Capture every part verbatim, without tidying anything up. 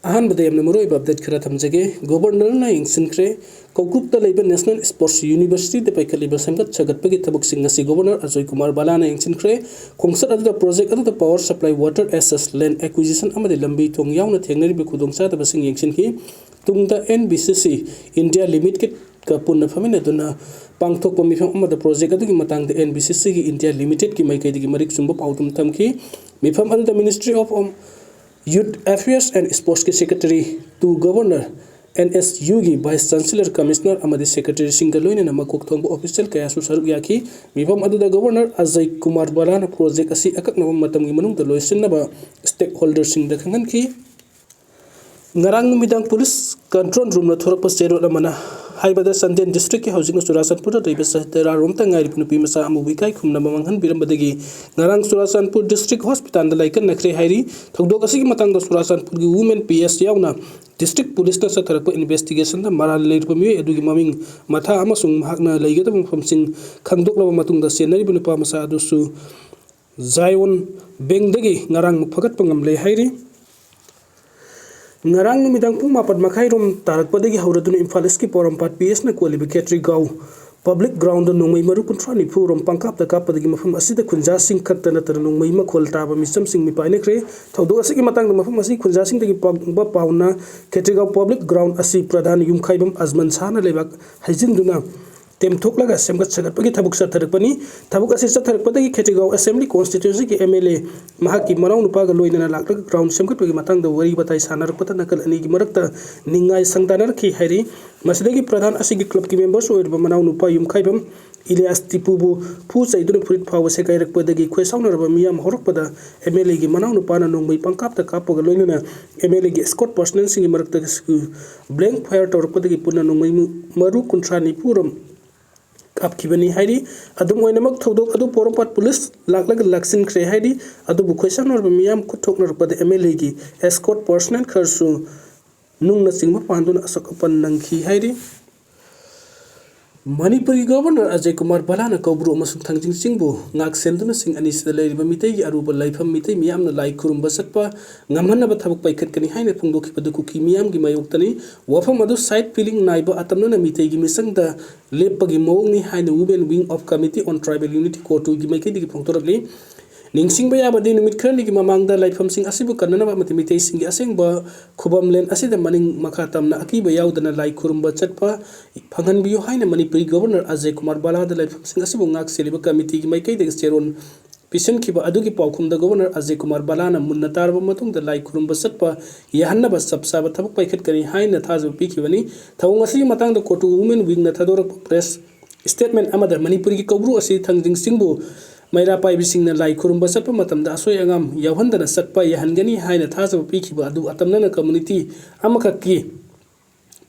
ꯑꯍꯥꯟꯕꯗ ꯌꯥꯝꯅ ꯃꯔꯨꯑꯣꯏꯕ ꯑꯞꯗꯦꯠ ꯈꯔ ꯊꯝꯖꯒꯦ꯫ ꯒꯣꯕꯔꯅꯔꯅ ꯌꯦꯡꯁꯤꯟꯈ꯭ꯔꯦ꯫ ꯀꯧꯀꯨꯞꯇ ꯂꯩꯕ ꯅꯦꯁꯅꯦꯜ ꯁ꯭ꯄꯣꯔꯠꯁ ꯌꯨꯅꯤꯚꯔꯁꯤꯇꯤꯗ ꯄꯥꯏꯈꯠꯂꯤꯕ ꯁꯦꯝꯒꯠ ꯁꯥꯒꯠꯄꯒꯤ ꯊꯕꯛꯁꯤꯡ ꯑꯁꯤ ꯒꯣꯕꯔꯅꯔ ꯑꯖꯣꯏ ꯀꯨꯃꯥꯔ ꯕꯥꯂꯥꯅ ꯌꯦꯡꯁꯤꯟꯈ꯭ꯔꯦ꯫ ꯈꯣꯡꯆꯠ ꯑꯗꯨꯗ ꯄ꯭ꯔꯣꯖꯦꯛ ꯑꯗꯨꯗ ꯄꯥꯋꯔ ꯁꯄ꯭ꯂꯥꯏ, ꯋꯥꯇꯔ ꯑꯦꯛꯁꯦꯁ, ꯂꯦꯟ ꯑꯦꯀ꯭ꯋꯤꯖꯤꯁꯟ ꯑꯃꯗꯤ ꯂꯝꯕꯤ ꯊꯣꯡ ꯌꯥꯎꯅ ꯊꯦꯡꯅꯔꯤꯕ ꯈꯨꯗꯣꯡꯆꯥꯗꯕꯁꯤꯡ ꯌꯦꯡꯁꯤꯟꯈꯤ꯫ ꯇꯨꯡꯗ ꯑꯦꯟ ꯕꯤ ꯁꯤ ꯁꯤ ꯏꯟꯗꯤꯌꯥ ꯂꯤꯃꯤꯇꯦꯗꯀ ꯄꯨꯟꯅ ꯐꯝꯃꯤꯟꯅꯗꯨꯅ ꯄꯥꯡꯊꯣꯛꯄ ꯃꯤꯐꯝ ꯑꯃꯗ ꯄ꯭ꯔꯣꯖꯦꯛ ꯑꯗꯨꯒꯤ ꯃꯇꯥꯡꯗ ꯑꯦꯟ ꯕꯤ ꯁꯤ ꯁꯤꯒꯤ ꯏꯟꯗꯤꯌꯥ ꯂꯤꯃꯤꯇꯦꯗꯀꯤ ꯃꯥꯏꯀꯩꯗꯒꯤ ꯃꯔꯤꯛ ꯆꯨꯝꯕ ꯄꯥꯎꯗꯝ ꯊꯝꯈꯤ꯫ ꯃꯤꯐꯝ ꯑꯗꯨꯗ Ministry of Youth Affairs and Sportsꯀꯤ Secretary to Governor, N S ꯌꯨꯒꯤ Vice Chancellor, Commissioner ꯑꯃꯗꯤ Secretaryꯁꯤꯡꯒ ꯂꯣꯏꯅꯅ ꯃꯀꯣꯛ ꯊꯣꯡꯕ official ꯀꯌꯥꯁꯨ ꯁꯔꯨꯛ ꯌꯥꯈꯤ꯫ ꯃꯤꯐꯝ ꯑꯗꯨꯗ ꯒꯣꯕꯔꯅꯔ ꯑꯖꯌ ꯀꯨꯃꯥꯔ ꯕꯥꯂꯥꯅ ꯄ꯭ꯔꯣꯖꯦꯛ ꯑꯁꯤ ꯑꯀꯛꯅꯕ ꯃꯇꯝꯒꯤ ꯃꯅꯨꯡꯗ ꯂꯣꯏꯁꯤꯟꯅꯕ stakeholderꯁꯤꯡꯗ ꯈꯪꯍꯟꯈꯤ꯫ ꯉꯔꯥꯡ ꯅꯨꯃꯤꯗꯥꯡ ꯄꯨꯂꯤꯁ ꯀꯟꯇ꯭ꯔꯣꯜ ꯔꯨꯝꯅ ꯊꯣꯔꯛꯄ ꯆꯦꯔꯣꯜ ꯑꯃꯅ ꯍꯥꯏꯕꯗ, ꯆꯥꯟꯗꯦꯜ ꯗꯤꯁꯇ꯭ꯔꯤꯛꯀꯤ ꯍꯧꯖꯤꯛꯅ ꯆꯨꯔꯥꯆꯥꯟꯄꯨꯔꯗ ꯂꯩꯕ ꯆꯍꯤ ꯇꯔꯥꯔꯣꯝꯇ ꯉꯥꯏꯔꯤꯕ ꯅꯨꯄꯤ ꯃꯆꯥ ꯑꯃꯕꯨ ꯏꯀꯥꯏ ꯈꯨꯝꯅꯕ ꯃꯥꯡꯍꯟꯕꯤꯔꯝꯕꯗꯒꯤ ꯉꯔꯥꯡ ꯆꯨꯔꯥꯆꯥꯟꯄꯨꯔ ꯗꯤꯁꯇ꯭ꯔꯤꯛ ꯍꯣꯁꯄꯤꯇꯥꯜꯗ ꯂꯥꯏꯀꯠꯅꯈ꯭ꯔꯦ ꯍꯥꯏꯔꯤ꯫ ꯊꯧꯗꯣꯛ ꯑꯁꯤꯒꯤ ꯃꯇꯥꯡꯗ ꯆꯨꯔꯥꯆꯥꯟꯄꯨꯔꯒꯤ ꯋꯨꯃꯦꯟ ꯄꯤ ꯑꯦꯁ ꯌꯥꯎꯅ ꯗꯤꯁꯇ꯭ꯔꯤꯛ ꯄꯨꯂꯤꯁꯅ ꯆꯠꯊꯔꯛꯄ ꯏꯟꯚꯦꯁꯇꯤꯒꯦꯁꯟꯗ ꯃꯔꯥꯜ ꯂꯩꯔꯕ ꯃꯤꯑꯣꯏ ꯑꯗꯨꯒꯤ ꯃꯃꯤꯡ, ꯃꯊꯥ ꯑꯃꯁꯨꯡ ꯃꯍꯥꯛꯅ ꯂꯩꯒꯗꯕ ꯃꯐꯝꯁꯤꯡ ꯈꯪꯗꯣꯛꯂꯕ ꯃꯇꯨꯡꯗ ꯆꯦꯟꯅꯔꯤꯕ ꯅꯨꯄꯥ ꯃꯆꯥ ꯑꯗꯨꯁꯨ ꯖꯥꯏꯑꯣꯟ ꯕꯦꯡꯗꯒꯤ ꯉꯔꯥꯡ ꯐꯒꯠꯄ ꯉꯝꯂꯦ ꯍꯥꯏꯔꯤ꯫ ꯉꯔꯥꯡ ꯅꯨꯃꯤꯗꯥꯡ ꯄꯨꯡ ꯃꯥꯄꯟ ꯃꯈꯥꯏꯔꯣꯝ ꯇꯥꯔꯛꯄꯗꯒꯤ ꯍꯧꯔꯗꯨꯅ ꯏꯝꯐꯥꯜ ꯏꯁꯀꯤ ꯄꯣꯔꯣꯝꯄꯥꯠ ꯄꯤ ꯑꯦꯁꯅ ꯀꯣꯜꯂꯤꯕ ꯈꯦꯇ꯭ꯔꯤꯒꯥꯎ ꯄꯕ꯭ꯂꯤꯛ ꯒ꯭ꯔꯥꯎꯟꯗ ꯅꯣꯡꯃꯩ ꯃꯔꯨ ꯀꯨꯟꯊ꯭ꯔꯥ ꯅꯤꯐꯨ ꯔꯣꯝ ꯄꯪꯀꯥꯞꯇ ꯀꯥꯞꯄꯗꯒꯤ ꯃꯐꯝ ꯑꯁꯤꯗ ꯈꯨꯟꯖꯥꯁꯤꯡ ꯈꯛꯇ ꯅꯠꯇꯅ ꯅꯣꯡꯃꯩ ꯃꯈꯣꯜ ꯇꯥꯕ ꯃꯤꯆꯝꯁꯤꯡ ꯃꯤꯄꯥꯏꯅꯈ꯭ꯔꯦ꯫ ꯊꯧꯗꯣꯛ ꯑꯁꯤꯒꯤ ꯃꯇꯥꯡꯗ ꯃꯐꯝ ꯑꯁꯤꯒꯤ ꯈꯨꯟꯖꯥꯁꯤꯡꯗꯒꯤ ꯐꯪꯕ ꯄꯥꯎꯅ ꯈꯦꯇ꯭ꯔꯤꯒꯥꯎ ꯄꯕ꯭ꯂꯤꯛ ꯒ꯭ꯔꯥꯎꯟ ꯑꯁꯤ ꯄ꯭ꯔꯙꯥꯟ ꯌꯨꯝꯈꯥꯏꯕꯝ ꯑꯖꯃꯟ ꯁꯥꯍꯅ ꯂꯩꯕꯥꯛ ꯍꯩꯖꯤꯟꯗꯨꯅ ꯇꯦꯝꯊꯣꯛꯂꯒ ꯁꯦꯝꯒꯠ ꯁꯥꯒꯠꯄꯒꯤ ꯊꯕꯛ ꯆꯠꯊꯔꯛꯄꯅꯤ꯫ ꯊꯕꯛ ꯑꯁꯤ ꯆꯠꯊꯔꯛꯄꯗꯒꯤ ꯈꯦꯇ꯭ꯔꯤꯒꯥꯎ ꯑꯦꯁꯦꯝꯕ꯭ꯂꯤ ꯀꯣꯟꯁꯇꯤꯇ꯭ꯋꯦꯟꯁꯤꯒꯤ ꯑꯦꯝ ꯑꯦꯜ ꯑꯦ ꯃꯍꯥꯛꯀꯤ ꯃꯅꯥꯎꯅꯨꯄꯥꯒ ꯂꯣꯏꯅꯅ ꯂꯥꯛꯂꯒ ꯒ꯭ꯔꯥꯎꯟ ꯁꯦꯝꯒꯠꯄꯒꯤ ꯃꯇꯥꯡꯗ ꯋꯥꯔꯤ ꯋꯥꯇꯥꯏ ꯁꯥꯟꯅꯔꯛꯄꯗ ꯅꯥꯀꯜ ꯑꯅꯤꯒꯤ ꯃꯔꯛꯇ ꯅꯤꯡꯉꯥꯏ ꯁꯪꯗꯥꯅꯔꯛꯈꯤ ꯍꯥꯏꯔꯤ꯫ ꯃꯁꯤꯗꯒꯤ ꯄ꯭ꯔꯙꯥꯟ ꯑꯁꯤꯒꯤ ꯀ꯭ꯂꯕꯀꯤ ꯃꯦꯝꯕꯔꯁꯨ ꯑꯣꯏꯔꯤꯕ ꯃꯅꯥꯎꯅꯨꯄꯥ ꯌꯨꯝꯈꯥꯏꯕꯝ ꯏꯂꯤꯌꯥꯁ ꯇꯤꯄꯨꯕꯨ ꯐꯨ ꯆꯩꯗꯨꯅ ꯐꯨꯔꯤꯠ ꯐꯥꯎꯕ ꯁꯦꯒꯥꯏꯔꯛꯄꯗꯒꯤ ꯈꯣꯏ ꯁꯥꯎꯅꯔꯕ ꯃꯤꯌꯥꯝ ꯍꯧꯔꯛꯄꯗ ꯑꯦꯝ ꯑꯦꯜ ꯑꯦꯒꯤ ꯃꯅꯥꯎꯅꯨꯄꯥꯅ ꯅꯣꯡꯃꯩ ꯄꯪꯀꯥꯞꯇ ꯀꯥꯞꯄꯒ ꯂꯣꯏꯅꯅ ꯑꯦꯝ ꯑꯦꯜ ꯑꯦꯒꯤ ꯑꯦꯁꯀꯣꯔꯠ ꯄꯥꯔꯁꯅꯦꯜꯁꯤꯡꯒꯤ ꯃꯔꯛꯇ ꯕ꯭ꯂꯦꯡ ꯐꯥꯌꯔ ꯇꯧꯔꯛꯄꯗꯒꯤ ꯄꯨꯟꯅ ꯅꯣꯡꯃꯩ ꯃꯔꯨ ꯀꯨꯟꯊ꯭ꯔꯥ ꯅꯤꯐꯨ ꯔꯣꯝ ꯀꯥꯞꯈꯤꯕꯅꯤ ꯍꯥꯏꯔꯤ꯫ ꯑꯗꯨꯝ ꯑꯣꯏꯅꯃꯛ, ꯊꯧꯗꯣꯛ ꯑꯗꯨ ꯄꯣꯔꯣꯝꯄꯥꯠ ꯄꯨꯂꯤꯁ ꯂꯥꯛꯂꯒ ꯂꯥꯛꯁꯤꯟꯈ꯭ꯔꯦ ꯍꯥꯏꯔꯤ꯫ ꯑꯗꯨꯕꯨ ꯈꯣꯏꯁꯥꯎꯅꯔꯕ ꯃꯤꯌꯥꯝ ꯈꯨꯠ ꯊꯣꯛꯅꯔꯛꯄꯗ ꯑꯦꯝ ꯑꯦꯜ ꯑꯦꯒꯤ ꯑꯦꯁꯀꯣꯔꯠ ꯄꯥꯔꯁꯅꯦꯜ ꯈꯔꯁꯨ ꯅꯨꯡꯅꯆꯤꯡꯕ ꯄꯥꯟꯗꯨꯅ ꯑꯁꯣꯛ ꯑꯄꯟ ꯅꯪꯈꯤ ꯍꯥꯏꯔꯤ꯫ ꯃꯅꯤꯄꯨꯔꯒꯤ ꯒꯣꯚꯔꯅꯔ ꯑꯖꯌ ꯀꯨꯃꯥꯔ ꯕꯂꯥꯅ ꯀꯧꯕ꯭ꯔꯨ ꯑꯃꯁꯨꯡ ꯊꯥꯡꯖꯤꯡ ꯆꯤꯡꯕꯨ ꯉꯥꯛ ꯁꯦꯟꯗꯨꯅ ꯆꯤꯡ ꯑꯅꯤꯁꯤꯗ ꯂꯩꯔꯤꯕ ꯃꯤꯇꯩꯒꯤ ꯑꯔꯨꯕ ꯂꯥꯏꯐꯝ ꯃꯤꯇꯩ ꯃꯤꯌꯥꯝꯅ ꯂꯥꯏ ꯈꯨꯔꯨꯝꯕ ꯆꯠꯄ ꯉꯝꯍꯟꯅꯕ ꯊꯕꯛ ꯄꯥꯏꯈꯠꯀꯅꯤ ꯍꯥꯏꯅ ꯐꯣꯡꯗꯣꯛꯈꯤꯕꯗꯨ ꯀꯨꯀꯤ ꯃꯤꯌꯥꯝꯒꯤ ꯃꯥꯌꯣꯛꯇꯅꯤ꯫ ꯋꯥꯐꯝ ꯑꯗꯨ side feeling ꯅꯥꯏꯕ ꯑꯇꯝꯅꯅ ꯃꯤꯇꯩꯒꯤ ꯃꯤꯆꯪꯗ ꯂꯦꯞꯄꯒꯤ ꯃꯑꯣꯡꯅꯤ ꯍꯥꯏꯅ Women Wing of Committee on Tribal Unity, ꯀꯣꯇꯨꯒꯤ ꯃꯥꯏꯀꯩꯗꯒꯤ ꯐꯣꯡꯗꯣꯔꯛꯂꯤ꯫ ꯅꯤꯡꯁꯤꯡꯕ ꯌꯥꯕꯗꯤ, ꯅꯨꯃꯤꯠ ꯈꯔꯅꯤꯒꯤ ꯃꯃꯥꯡꯗ ꯂꯥꯏꯐꯝꯁꯤꯡ ꯑꯁꯤꯕꯨ ꯀꯟꯅꯅꯕ ꯑꯃꯗꯤ ꯃꯤꯇꯩꯁꯤꯡꯒꯤ ꯑꯁꯦꯡꯕ ꯈꯨꯕꯝꯂꯦꯟ ꯑꯁꯤꯗ ꯃꯅꯤꯡ ꯃꯈꯥ ꯇꯝꯅ ꯑꯀꯤꯕ ꯌꯥꯎꯗꯅ ꯂꯥꯏ ꯈꯨꯔꯨꯝꯕ ꯆꯠꯄ ꯐꯪꯍꯟꯕꯤꯌꯨ ꯍꯥꯏꯅ ꯃꯅꯤꯄꯨꯔꯒꯤ ꯒꯣꯚꯔꯅꯔ ꯑꯖꯌ ꯀꯨꯃꯥꯔ ꯕꯂꯥꯗ ꯂꯥꯏꯐꯝꯁꯤꯡ ꯑꯁꯤꯕꯨ ꯉꯥꯛ ꯁꯦꯜꯂꯤꯕ ꯀꯃꯤꯇꯤꯒꯤ ꯃꯥꯏꯀꯩꯗꯒꯤ ꯆꯦꯔꯣꯜ ꯄꯤꯁꯤꯟꯈꯤꯕ ꯑꯗꯨꯒꯤ ꯄꯥꯎꯈꯨꯝꯗ ꯒꯣꯚꯔꯅꯔ ꯑꯖꯌ ꯀꯨꯃꯥꯔ ꯕꯂꯥꯅ ꯃꯨꯟꯅ ꯇꯥꯔꯕ ꯃꯇꯨꯡꯗ ꯂꯥꯏ ꯈꯨꯔꯨꯝꯕ ꯆꯠꯄ ꯌꯥꯍꯟꯅꯕ ꯆꯞ ꯆꯥꯕ ꯊꯕꯛ ꯄꯥꯏꯈꯠꯀꯅꯤ ꯍꯥꯏꯅ ꯊꯥꯖꯕ ꯄꯤꯈꯤꯕꯅꯤ꯫ ꯊꯧꯑꯣꯡ ꯑꯁꯤꯒꯤ ꯃꯇꯥꯡꯗ ꯀꯣꯇꯨ Women Wingꯅ ꯊꯥꯗꯣꯔꯛꯄ press statement ꯑꯃꯗ ꯃꯅꯤꯄꯨꯔꯒꯤ ꯀꯧꯕ꯭ꯔꯨ ꯑꯁꯤ ꯊꯥꯡꯖꯤꯡ ꯆꯤꯡꯕꯨ ꯃꯩꯔꯥ ꯄꯥꯏꯕꯤꯁꯤꯡꯅ ꯂꯥꯏ ꯈꯨꯔꯨꯝꯕ ꯆꯠꯄ ꯃꯇꯝꯗ ꯑꯁꯣꯏ ꯑꯉꯥꯝ ꯌꯥꯎꯍꯟꯗꯅ ꯆꯠꯄ ꯌꯥꯍꯟꯒꯅꯤ ꯍꯥꯏꯅ ꯊꯥꯖꯕ ꯄꯤꯈꯤꯕ ꯑꯗꯨ ꯑꯇꯝꯅꯅ community ꯑꯃꯈꯛꯀꯤ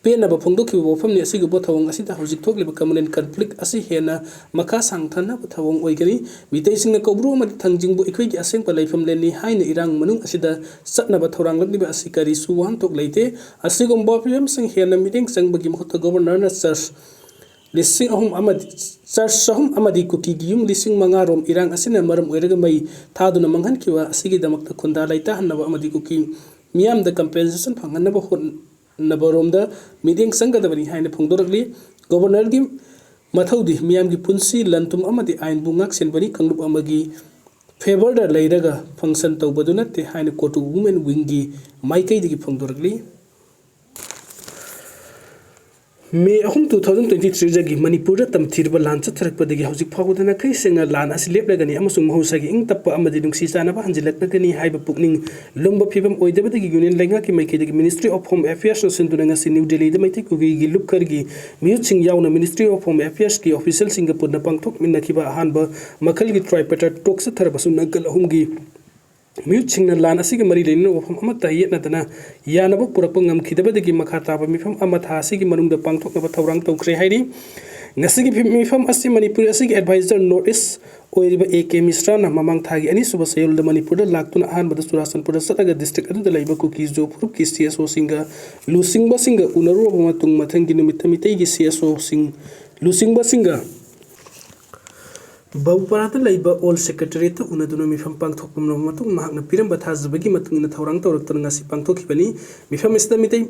ꯄꯦꯟꯅꯕ ꯐꯣꯡꯗꯣꯛꯈꯤꯕ ꯋꯥꯐꯝꯅꯤ꯫ ꯑꯁꯤꯒꯨꯝꯕ ꯊꯧꯑꯣꯡ ꯑꯁꯤꯗ ꯍꯧꯖꯤꯛ ꯊꯣꯛꯂꯤꯕ communal conflict ꯑꯁꯤ ꯍꯦꯟꯅ ꯃꯈꯥ ꯁꯥꯡꯊꯅꯕ ꯊꯧꯑꯣꯡ ꯑꯣꯏꯒꯅꯤ꯫ ꯃꯤꯇꯩꯁꯤꯡꯅ ꯀꯧꯕ꯭ꯔꯨ ꯑꯃꯗꯤ ꯊꯥꯡꯖꯤꯡꯕꯨ ꯑꯩꯈꯣꯏꯒꯤ ꯑꯁꯦꯡꯕ ꯂꯩꯐꯝ ꯂꯦꯟꯅꯤ ꯍꯥꯏꯅ ꯏꯔꯥꯡ ꯃꯅꯨꯡ ꯑꯁꯤꯗ ꯆꯠꯅꯕ ꯊꯧꯔꯥꯡꯂꯛꯂꯤꯕ ꯑꯁꯤ ꯀꯔꯤꯁꯨ ꯋꯥꯍꯟꯊꯣꯛ ꯂꯩꯇꯦ꯫ ꯑꯁꯤꯒꯨꯝꯕ ꯐꯤꯕꯝꯁꯤꯡ ꯍꯦꯟꯅ ꯃꯤꯠꯌꯦꯡ ꯆꯪꯕꯒꯤ ꯃꯍꯨꯠꯇ ꯒꯣꯚꯔꯅꯔꯅ ꯆꯔꯆ ꯂꯤꯁꯤꯡ ꯑꯍꯨꯝ ꯑꯃꯗꯤ, ꯆꯔꯆ ꯆꯍꯨꯝ ꯑꯃꯗꯤ ꯀꯨꯀꯤꯒꯤ ꯌꯨꯝ ꯂꯤꯁꯤꯡ ꯃꯉꯥ ꯔꯣꯝ ꯏꯔꯥꯡ ꯑꯁꯤꯅ ꯃꯔꯝ ꯑꯣꯏꯔꯒ ꯃꯩ ꯊꯥꯗꯨꯅ ꯃꯥꯡꯍꯟꯈꯤꯕ ꯑꯁꯤꯒꯤꯗꯃꯛꯇ ꯈꯨꯟꯗꯥ ꯂꯩꯇꯥꯍꯟꯅꯕ ꯑꯃꯗꯤ ꯀꯨꯀꯤ ꯃꯤꯌꯥꯝꯗ compensation ꯐꯪꯍꯟꯅꯕ ꯍꯣꯠꯅꯕꯔꯣꯝꯗ ꯃꯤꯠꯌꯦꯡ ꯆꯪꯒꯗꯕꯅꯤ ꯍꯥꯏꯅ ꯐꯣꯡꯗꯣꯔꯛꯂꯤ꯫ ꯒꯣꯚꯔꯅꯔꯒꯤ ꯃꯊꯧꯗꯤ ꯃꯤꯌꯥꯝꯒꯤ ꯄꯨꯟꯁꯤ, ꯂꯟ ꯊꯨꯝ ꯑꯃꯗꯤ ꯑꯥꯏꯟꯕꯨ ꯉꯥꯛꯁꯦꯟꯕꯅꯤ, ꯀꯥꯡꯂꯨꯞ ꯑꯃꯒꯤ favourꯗ ꯂꯩꯔꯒ function ꯇꯧꯕꯗꯨ ꯅꯠꯇꯦ ꯍꯥꯏꯅ ꯀꯣꯇꯨ Women Wingꯒꯤ ꯃꯥꯏꯀꯩꯗꯒꯤ ꯐꯣꯡꯗꯣꯔꯛꯂꯤ꯫ ꯃꯦ ꯑꯍꯨꯝ, two thousand twenty threeꯗꯒꯤ ꯃꯅꯤꯄꯨꯔꯗ ꯇꯝꯊꯤꯔꯕ ꯂꯥꯟ ꯆꯠꯊꯔꯛꯄꯗꯒꯤ ꯍꯧꯖꯤꯛ ꯐꯥꯎꯕꯗ ꯅꯥꯈꯩ ꯁꯦꯡꯅ ꯂꯥꯟ ꯑꯁꯤ ꯂꯦꯞꯂꯒꯅꯤ ꯑꯃꯁꯨꯡ ꯃꯍꯧꯁꯥꯒꯤ ꯏꯪ ꯇꯞꯄ ꯑꯃꯗꯤ ꯅꯨꯡꯁꯤ ꯆꯥꯟꯅꯕ ꯍꯟꯖꯤꯜꯂꯛꯂꯒꯅꯤ ꯍꯥꯏꯕ ꯄꯨꯛꯅꯤꯡ ꯂꯨꯝꯕ ꯐꯤꯕꯝ ꯑꯣꯏꯗꯕꯗꯒꯤ ꯌꯨꯅꯤꯌꯟ ꯂꯩꯉꯥꯛꯀꯤ ꯃꯥꯏꯀꯩꯗꯒꯤ Ministry of Home Affairsꯅ ꯁꯤꯟꯗꯨꯅ ꯉꯁꯤ ꯅ꯭ꯌꯨ ꯗꯦꯜꯂꯤꯗ ꯃꯩꯇꯩ ꯀꯨꯀꯤꯒꯤ ꯂꯨꯞꯈꯔꯒꯤ ꯃꯤꯍꯨꯠꯁꯤꯡ ꯌꯥꯎꯅ Ministry of Home Affairsꯀꯤ officialꯁꯤꯡꯒ ꯄꯨꯟꯅ ꯄꯥꯡꯊꯣꯛꯃꯤꯟꯅꯈꯤꯕ ꯑꯍꯥꯟꯕ ꯃꯈꯜꯒꯤ tripartite talk ꯆꯠꯊꯔꯕꯁꯨ ꯅꯥꯀꯜ ꯑꯍꯨꯝꯒꯤ ꯃꯤꯍꯨꯠꯁꯤꯡꯅ ꯂꯥꯟ ꯑꯁꯤꯒ ꯃꯔꯤ ꯂꯩꯅꯅ ꯋꯥꯐꯝ ꯑꯃꯠꯇ ꯌꯦꯠꯅꯗꯅ ꯌꯥꯅꯕ ꯄꯨꯔꯛꯄ ꯉꯝꯈꯤꯗꯕꯗꯒꯤ ꯃꯈꯥ ꯇꯥꯕ ꯃꯤꯐꯝ ꯑꯃ ꯊꯥ ꯑꯁꯤꯒꯤ ꯃꯅꯨꯡꯗ ꯄꯥꯡꯊꯣꯛꯅꯕ ꯊꯧꯔꯥꯡ ꯇꯧꯈ꯭ꯔꯦ ꯍꯥꯏꯔꯤ꯫ ꯉꯁꯤꯒꯤ ꯐꯤ-, ꯃꯤꯐꯝ ꯑꯁꯤ ꯃꯅꯤꯄꯨꯔ ꯑꯁꯤꯒꯤ advisor North East ꯑꯣꯏꯔꯤꯕ ꯑꯦ ꯀꯦ ꯃꯤꯁ꯭ꯔꯥꯅ ꯃꯃꯥꯡ ꯊꯥꯒꯤ ꯑꯅꯤꯁꯨꯕ ꯆꯌꯣꯜꯗ ꯃꯅꯤꯄꯨꯔꯗ ꯂꯥꯛꯇꯨꯅ ꯑꯍꯥꯟꯕꯗ ꯆꯨꯔꯥꯆꯥꯟꯄꯨꯔꯗ ꯆꯠꯂꯒ district ꯑꯗꯨꯗ ꯂꯩꯕ ꯀꯨꯀꯤ ꯖꯣ ꯐꯨꯔꯨꯞꯀꯤ C S Oꯁꯤꯡꯒ ꯂꯨꯆꯤꯡꯕꯁꯤꯡꯒ ꯎꯅꯔꯨꯔꯕ ꯃꯇꯨꯡ ꯃꯊꯪꯒꯤ ꯅꯨꯃꯤꯠꯇ ꯃꯤꯇꯩꯒꯤ C S Oꯁꯤꯡ ꯂꯨꯆꯤꯡꯕꯁꯤꯡꯒ ꯕꯧꯄꯥꯔꯥꯗ ꯂꯩꯕ ꯑꯣꯜ ꯁꯦꯀ꯭ꯔꯦꯇꯔꯤꯌꯦꯠꯇ ꯎꯅꯗꯨꯅ ꯃꯤꯐꯝ ꯄꯥꯡꯊꯣꯛꯂꯕ ꯃꯇꯨꯡ ꯃꯍꯥꯛꯅ ꯄꯤꯔꯝꯕ ꯊꯥꯖꯕꯒꯤ ꯃꯇꯨꯡ ꯏꯟꯅ ꯊꯧꯔꯥꯡ ꯇꯧꯔꯛꯇꯅ ꯉꯁꯤ ꯄꯥꯡꯊꯣꯛꯈꯤꯕꯅꯤ꯫ ꯃꯤꯐꯝ ꯑꯁꯤꯗ ꯃꯤꯇꯩ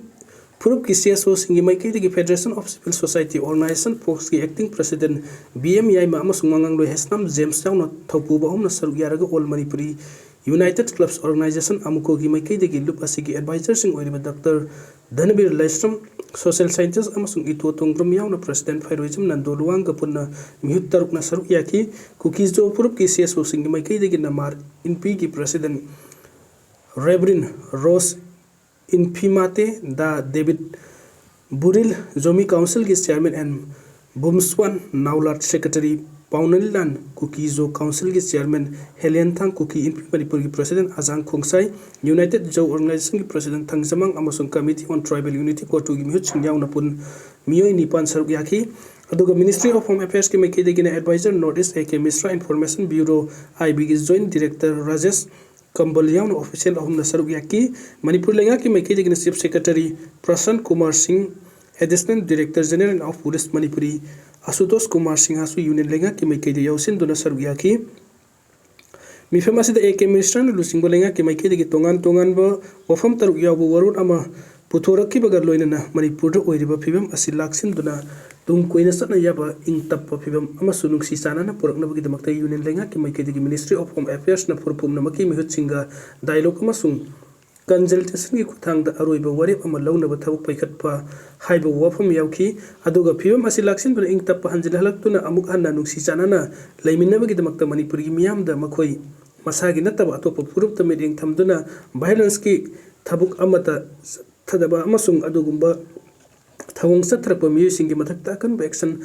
ꯐꯨꯔꯨꯞꯀꯤ ꯁꯤ ꯑꯦꯁ ꯑꯣꯁꯤꯡꯒꯤ ꯃꯥꯏꯀꯩꯗꯒꯤ Federation of Civil Society Organization, ꯐꯣꯛꯁꯀꯤ acting president B M Yaima ꯑꯃꯁꯨꯡ ꯃꯉꯥꯡꯂꯣꯏ ꯍꯦꯁꯅꯥꯝ ꯖꯦꯝꯁ ꯌꯥꯎꯅ ꯊꯧꯄꯨꯕ ꯑꯍꯨꯝꯅ ꯁꯔꯨꯛ ꯌꯥꯔꯒ ꯑꯣꯜ ꯃꯅꯤꯄꯨꯔꯤ ꯌꯨꯅꯥꯏꯇꯦꯠ ꯀ꯭ꯂꯕꯁ ꯑꯣꯔꯒꯅꯥꯏꯖꯦꯁꯟ, ꯑꯃꯨꯀꯣꯒꯤ ꯃꯥꯏꯀꯩꯗꯒꯤ ꯂꯨꯞ ꯑꯁꯤꯒꯤ ꯑꯦꯗꯚꯥꯏꯖꯔꯁꯤꯡ ꯑꯣꯏꯔꯤꯕ ꯗꯥꯛꯇꯔ ꯙꯅꯕꯤꯔ ꯂꯥꯏꯁ꯭ꯔꯝ, ꯁꯣꯁꯤꯌꯦꯜ ꯁꯥꯏꯟꯇꯤꯁ, ꯑꯃꯁꯨꯡ ꯏꯇꯣ ꯇꯣꯡꯕ꯭ꯔꯝ ꯌꯥꯎꯅ ꯄ꯭ꯔꯁꯤꯗꯦꯟꯠ ꯐꯩꯔꯣꯏꯖꯝ ꯅꯟꯗꯣ ꯂꯨꯋꯥꯡꯒ ꯄꯨꯟꯅ ꯃꯤꯍꯨꯠ ꯇꯔꯨꯛꯅ ꯁꯔꯨꯛ ꯌꯥꯈꯤ꯫ ꯀꯨꯀꯤ ꯖꯣ ꯐꯨꯔꯨꯞꯀꯤ ꯁꯤ ꯑꯦꯁ ꯑꯣꯁꯤꯡꯒꯤ ꯃꯥꯏꯀꯩꯗꯒꯤ ꯅꯃꯥꯔ ꯏꯟꯄꯤꯒꯤ ꯄ꯭ꯔꯁꯤꯗꯦꯟꯠ ꯔꯦꯕꯔꯤꯟ ꯔꯣꯁ ꯏꯟꯐꯤꯃꯥꯇꯦ, ꯗꯥ ꯗꯦꯕꯤꯠ ꯕꯨꯔꯤꯜ, ꯖꯣꯃꯤ ꯀꯥꯎꯟꯁꯤꯜꯒꯤ ꯆꯤꯌꯥꯔꯃꯦꯟ ꯑꯦꯟ ꯕꯨꯝꯁ꯭ꯋꯥꯟ ꯅꯥꯎꯂꯥꯠ, ꯁꯦꯀ꯭ꯔꯦꯇꯔꯤ ꯄꯥꯎꯅꯂꯤꯂꯥꯟ, ꯀꯨꯀꯤ ꯖꯣ ꯀꯥꯎꯟꯁꯤꯜꯒꯤ ꯆꯤꯌꯥꯔꯃꯦꯟ ꯍꯦꯂꯦꯟꯊꯥꯡ, ꯀꯨꯀꯤ ꯏꯟꯐꯤ ꯃꯅꯤꯄꯨꯔꯒꯤ ꯄ꯭ꯔꯁꯤꯗꯦꯟꯠ ꯑꯖꯥꯡ ꯈꯣꯡꯁꯥꯏ, ꯌꯨꯅꯥꯏꯇꯦꯠ ꯖꯣ ꯑꯣꯔꯒꯅꯥꯏꯖꯦꯁꯟꯒꯤ ꯄ꯭ꯔꯁꯤꯗꯦꯟꯠ ꯊꯥꯡꯖꯃꯥꯡ ꯑꯃꯁꯨꯡ ꯀꯃꯤꯇꯤ ꯑꯣꯟ ꯇ꯭ꯔꯥꯏꯕꯦꯜ ꯌꯨꯅꯤꯇꯤ, ꯀꯣꯇꯨꯒꯤ ꯃꯤꯍꯨꯠꯁꯤꯡ ꯌꯥꯎꯅ ꯄꯨꯟ ꯃꯤꯑꯣꯏ ꯅꯤꯄꯥꯟ ꯁꯔꯨꯛ ꯌꯥꯈꯤ꯫ ꯑꯗꯨꯒ Ministry of Home Affairsꯀꯤ ꯃꯥꯏꯀꯩꯗꯒꯤꯅ adviser North East A K Mishra, information bureau I ꯕꯤꯒꯤ ꯖꯣꯏꯟꯠ ꯗꯤꯔꯦꯛꯇꯔ ꯔꯥꯖꯦꯁ ꯀꯝꯕꯜ ꯌꯥꯎꯅ ꯑꯣꯐꯤꯁꯤꯌꯦꯜ ꯑꯍꯨꯝꯅ ꯁꯔꯨꯛ ꯌꯥꯈꯤ꯫ ꯃꯅꯤꯄꯨꯔ ꯂꯩꯉꯥꯛꯀꯤ ꯃꯥꯏꯀꯩꯗꯒꯤꯅ chief secretary Prashant Kumar Singh, additional director general of police ꯃꯅꯤꯄꯨꯔꯤ ꯑꯁꯨꯇꯣꯁ ꯀꯨꯃꯥꯔ ꯁꯤꯡꯍꯁꯨ ꯌꯨꯅꯤꯌꯟ ꯂꯩꯉꯥꯛꯀꯤ ꯃꯥꯏꯀꯩꯗ ꯌꯥꯎꯁꯤꯟꯗꯨꯅ ꯁꯔꯨꯛ ꯌꯥꯈꯤ꯫ ꯃꯤꯐꯝ ꯑꯁꯤꯗ ꯑꯦ ꯀꯦ ꯃꯤꯁ꯭ꯔꯥꯅ ꯂꯨꯆꯤꯡꯕ ꯂꯩꯉꯥꯛꯀꯤ ꯃꯥꯏꯀꯩꯗꯒꯤ ꯇꯣꯉꯥꯟ ꯇꯣꯉꯥꯟꯕ ꯋꯥꯐꯝ ꯇꯔꯨꯛ ꯌꯥꯎꯕ ꯋꯥꯔꯣꯜ ꯑꯃ ꯄꯨꯊꯣꯔꯛꯈꯤꯕꯒ ꯂꯣꯏꯅꯅ ꯃꯅꯤꯄꯨꯔꯗ ꯑꯣꯏꯔꯤꯕ ꯐꯤꯕꯝ ꯑꯁꯤ ꯂꯥꯛꯁꯤꯟꯗꯨꯅ ꯇꯨꯡ ꯀꯣꯏꯅ ꯆꯠꯅ ꯌꯥꯕ ꯏꯪ ꯇꯞꯄ ꯐꯤꯕꯝ ꯑꯃꯁꯨꯡ ꯅꯨꯡꯁꯤ ꯆꯥꯟꯅꯅ ꯄꯨꯔꯛꯅꯕꯒꯤꯗꯃꯛꯇ ꯌꯨꯅꯤꯌꯟ ꯂꯩꯉꯥꯛꯀꯤ ꯃꯥꯏꯀꯩꯗꯒꯤ Ministry of Home Affairsꯅ ꯐꯨꯔꯨꯞ ꯄꯨꯝꯅꯃꯛꯀꯤ ꯃꯤꯍꯨꯠꯁꯤꯡꯒ ꯗꯥꯏꯂꯣꯒ ꯑꯃꯁꯨꯡ ꯀꯟꯁꯜꯇꯦꯁꯟꯒꯤ ꯈꯨꯠꯊꯥꯡꯗ ꯑꯔꯣꯏꯕ ꯋꯥꯔꯦꯞ ꯑꯃ ꯂꯧꯅꯕ ꯊꯕꯛ ꯄꯥꯏꯈꯠꯄ ꯍꯥꯏꯕ ꯋꯥꯐꯝ ꯌꯥꯎꯈꯤ꯫ ꯑꯗꯨꯒ ꯐꯤꯕꯝ ꯑꯁꯤ ꯂꯥꯛꯁꯤꯟꯗꯨꯅ ꯏꯪ ꯇꯞꯄ ꯍꯟꯖꯤꯜꯍꯜꯂꯛꯇꯨꯅ ꯑꯃꯨꯛ ꯍꯟꯅ ꯅꯨꯡꯁꯤ ꯆꯥꯟꯅꯅ ꯂꯩꯃꯤꯟꯅꯕꯒꯤꯗꯃꯛꯇ ꯃꯅꯤꯄꯨꯔꯒꯤ ꯃꯤꯌꯥꯝꯗ ꯃꯈꯣꯏ ꯃꯁꯥꯒꯤ ꯅꯠꯇꯕ ꯑꯇꯣꯞꯄ ꯐꯨꯔꯨꯞꯇ ꯃꯤꯠꯌꯦꯡ ꯊꯝꯗꯨꯅ violenceꯀꯤ ꯊꯕꯛ ꯑꯃꯠꯇ ꯆꯠꯊꯗꯕ ꯑꯃꯁꯨꯡ ꯑꯗꯨꯒꯨꯝꯕ ꯊꯧꯑꯣꯡ ꯆꯠꯊꯔꯛꯄ ꯃꯤꯑꯣꯏꯁꯤꯡꯒꯤ ꯃꯊꯛꯇ ꯑꯀꯟꯕ action